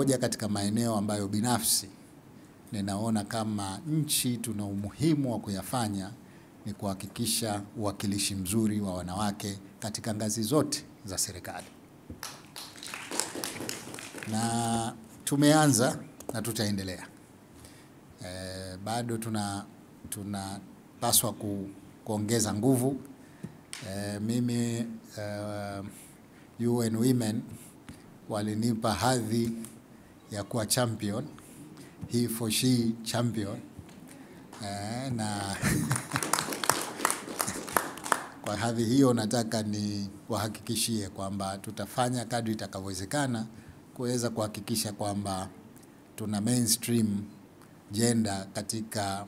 Moja katika maeneo ambayo binafsi ninaona kama nchi tuna umuhimu wa kuyafanya ni kuhakikisha uwakilishi mzuri wa wanawake katika ngazi zote za serikali. Na tumeanza na tutaendelea. Bado tunapaswa kuongeza nguvu. Mimi UN Women walinipa hadhi ya kuwa champion, he for she champion. Na kwa hadhi hiyo nataka ni wahakikishie kwamba tutafanya kadri itakavyowezekana kuweza kuhakikisha kwamba tuna mainstream gender katika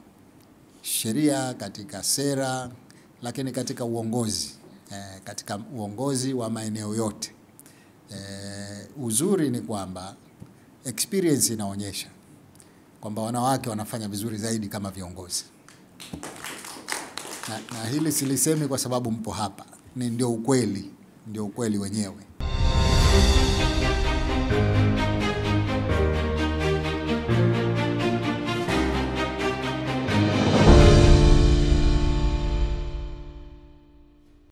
sheria, katika sera, lakini katika uongozi, katika uongozi wa maeneo yote. Uzuri ni kwamba experience inaonyesha kwamba wanawake wanafanya vizuri zaidi kama viongozi. Na hili silisemi kwa sababu mpo hapa, ni ndio ukweli, ndio ukweli wenyewe.